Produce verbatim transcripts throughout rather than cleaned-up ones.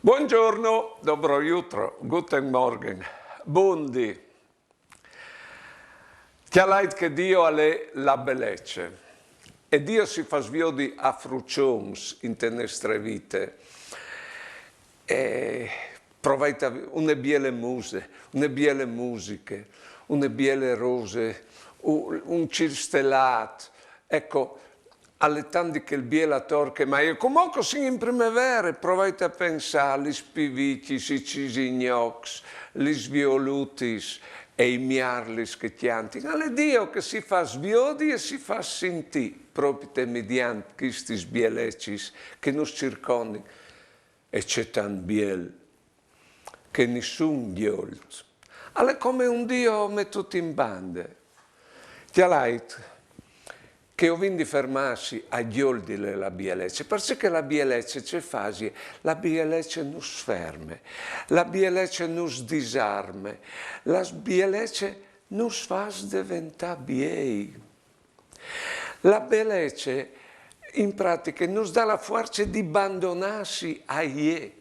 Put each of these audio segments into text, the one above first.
Buongiorno, dobro jutro, guten Morgen, buondì. Cjalait che Dio al è la bielece, e Dio si fâs viodi a fruçons inte nestre vite. E provait a vi-, une biele muse, une biele musiche, une biele rose, u-, un cîl stelât. Eco, al è tant di chel biel ator che mai, e cumò che o sin in primevere, provait a pensâ, lis pivichis, i cisignocs, lis violutis e i miarlis che cjantin. Al è Dio che si fâs viodi e si fâs sintî, propite midiant chestis bielecis che nus circondin. E ce tant biel che nissun gjolt. Al è come un Dio metût in bande. Cjalait che o vin di fermâsi a gjoldi la bielece, parcè che la bielece ce fasie? La bielece nus ferme, la bielece nus disarme, la bielece nus fâs deventâ biei. La bielece, in pratiche, nus da la fuarce di bandonâsi a jê.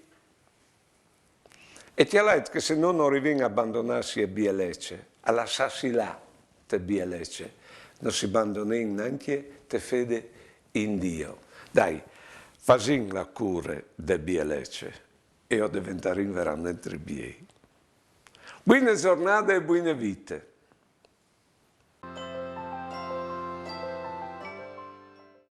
E cjalait che se nô no rivìn a bandonâsi ae bielece, a lassâsi lâ te bielece, no si bandonìn nancje te fede in Dio. Dai, fasìn la cure de bielece e o deventarìn verementri biei. Buine zornade e buine vite.